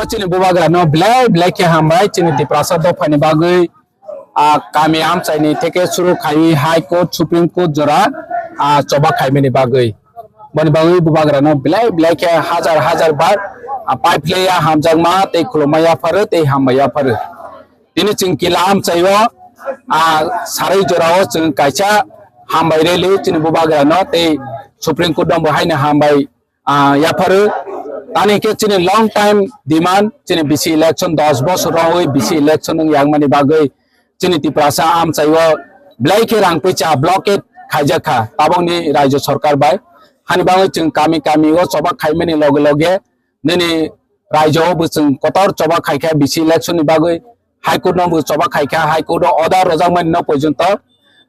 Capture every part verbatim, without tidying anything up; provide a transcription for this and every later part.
Chini bubagrano belai belai khe hambai, chini Tiprasa dophani bagwi, ah, kami amchaini theke suru khai High Court, Supreme Court jora, ah, choba khaimani bagwi. Boni bagwi bubagrano belai belai khe hajar hajar bar, ah, paiphlaiya hamjakma tei khulumma yapharo tei hambai yapharo. Tini chwng kila amchaio, ah, sarwi jorao chwng kaisa hambai rally chini bubagrano tei Supreme Court no bo haino hambai, ah, yapharo. Tani khe chini long time demand, chini bisi election dos bosor rogwi bisi election wng yakmani bagwi chini Tiprasa amchaio belai khe rang puicha blockade khaijak kha tabokni Rajya Sarkar bai. Hani bagwi chwng kami kami o choba khaimani loge loge nini Rajya o bo chwng kotor choba khaikha bisi election ni bagwi, High Court no bo choba khaikha, High Court o order rojak mani no porjonto,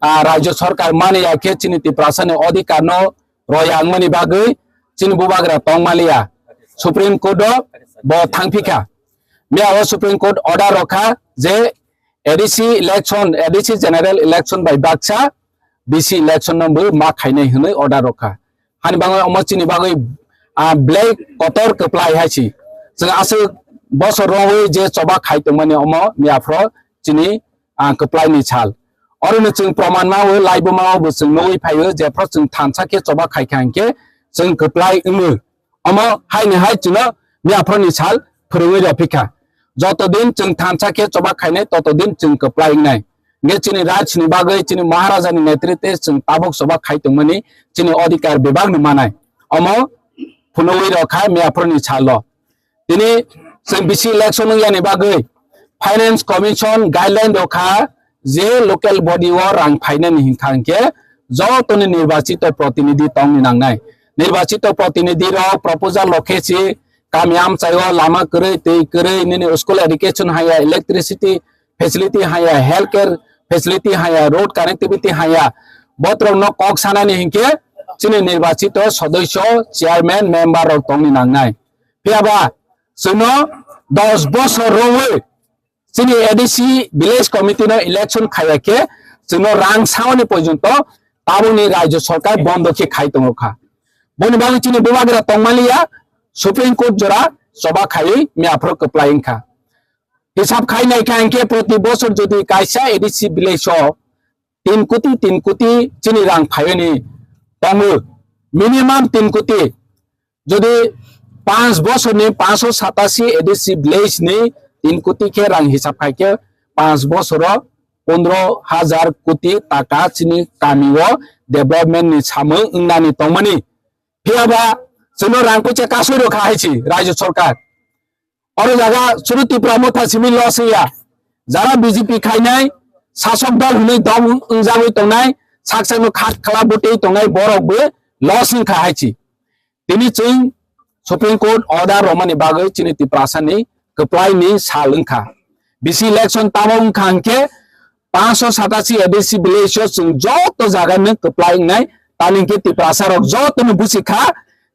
ah, Rajya Sarkar mani ya khe chini Tiprasa ni odhikar no royang mani bagwi chini bubagra tong maliya, Supreme Court o bo thangphikha. Miya o Supreme Court order rokha je A D C election, A D C general election bai baksa bisi election no bo ma khainai hwnwi order rokha. Hani bagwi omo chini bagwi, ah, belai kotor kwplai hai si. Chwng aswk bosor rogwi je choba khai tongmani omo miya phro chini, ah, kwplai ni sal. Oro no chwng proman ma o, laibo ma o bo chwng nugwi phai o, je phro chwng thansa khe choba khai kha hinkhe chwng kwplai wngo. Omo hai ni hai chwngno miya phro ni sal phwrwngwi rw phikha. Joto din chwng thansa khe choba khainai, toto din chwng kwplai wngnai. Hinkhe chini raj ni bagwi, chini Maharaja ni netritwe chwng tabuk choba khai tongmani chini odhikar bebak no manai. Omo phunugwi rw kha miya phro ni salo. Tini chwng bisi election wng yani bagwi Finance Commission guideline rw kha je local body o rang phainani hinkha hinkhe jotoni nirbachito protinidhi tongni nangnai. Nirbachito protinidhi rok proposal rw khe si kami amchaio lama kwrwi, twi kwrwi, nini school education haya, electricity facility haya, healthcare facility haya, road connectivity haya, botrok no kok sanani hinkhe chini nirbachito sodosyo, chairman, member rok tongni nangnai. Phiya ba chwngno dos bosor rwwi chini A D C village committee no election khaiya khe chwngno rang saoni porjonto tabukni Rajya Sarkar bondo khe khai tongo kha. Boni bagwi chini bubagra tongmaliya Supreme Court jora choba khaiwi miya phro kwplai wngkha. Hisab khai nai kha hinkhe proti bosor jodi kaisa A D C village o tin koti, tin koti chini rang phaiyani tongo. Minimum tin koti. Jodi panch bosorni panchsho satasi A D C village ni tin koti khe rang hisab khai khe panch bosoro pondro hajar koti taka chini kami o development ni samung wngnani tongmani. Phiya ba chwngno rang poisa kasui rw kha hai si Rajya Sarkar. Oro jaga chwrwi Tipra Motha simi loss wngya. Jara B J P khainai, sasok dol hwnwi dom wngjagwi tongnai, sak sakno khat khala bwtwi tongnai borok bo loss wngkha hai si. Tini chwng Supreme Court order romani bagwi chini Tiprasa ni kwplai ni sal wngkha. Bisi election tamo wngkha hinkhe panchsho satasi A D C village o chwng joto jaga no kwplai wngnai, tani hinkhe Tiprasa rok joto no busi kha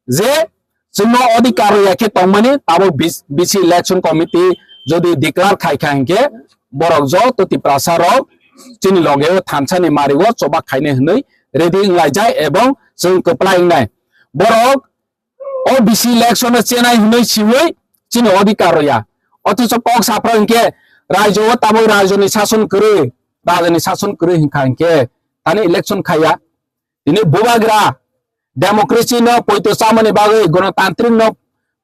je chwngno odhikar rwya khe tongmani tabuk bis-, bisi election committee jodi declare khai kha hinkhe borok joto Tiprasa rok chini loge o thansa ni mari o choba khainai hwnwi ready wnglaijak ebong chwng kwplai wngnai. Borok o bisi election o chenai hwnwi siwi chini odhikar rwya. Othocho kok saphra hinkhe rajyo o tabuk rajyo ni sason kwrwi, rajyo ni sason kwrwi hinkha hinkhe tani election khaiya. Tini bubagra democracy no poito chamani bagwi, gonotantrik no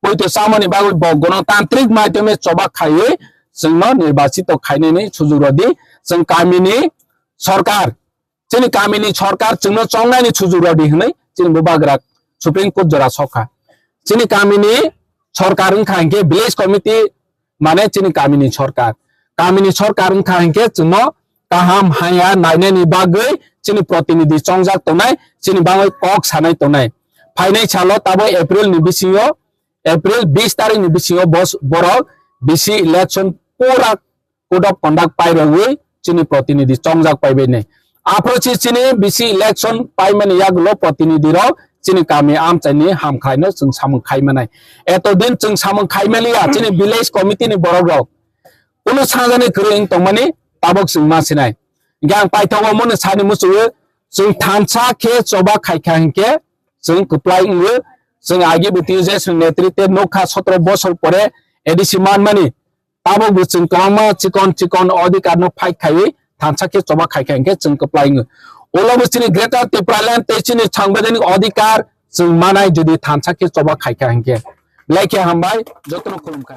poito chamani bagwi bo gonotantrik maidhyome choba khaiwi chwngno nirbachito khainani sujuk rwdi, chwng kamini sorkar, chini kamini sorkar chwngno chongnaini sujuk rwdi hwnwi chini bubagra Supreme Court jora sokha. Chini kamini sorkar wngkha hinkhe village committee mane chini kamini sorkar. Kamini sorkar wngkha hinkhe chwngno kaham haya nainani bagwi chini protinidhi chongjak tongnai, chini bagwi kok sanai tongnai. Phainai salo tabuk April ni bisingo, April bis tarikh ni bisingo bos-, borok bisi election pura code of conduct pairogwi chini protinidhi chongjak paibainai. Aphuru si chini bisi election paimani yagulo protinidhi rok chini kami amchaini hamkhlaino chwng samung khaimanai. Eto din chwng samung khaimaliya chini village committee ni borok rok. Kunu sajani kwrwi wng tongmani tabuk chwng ma sinai. Hinkhe ang paithago omono sani muchungo chwng thansa khe choba khaikha hinkhe chwng kwplai wngo. Chwng agi bwtwi je chwng netritwe nukha sotro bosor pore A D C manmani, tabok bo chwng kwbangma chikon chikon odhikar no fight khaiwi thansa khe choba khaikha hinkhe chwng kwplai wngo. Ulo bo chini Greater Tipraland tei chini sangbidhanik odhikar chwng manai jodi thansa khe choba khaikha hinkhe. Belai khe hambai, jotono khulumkha.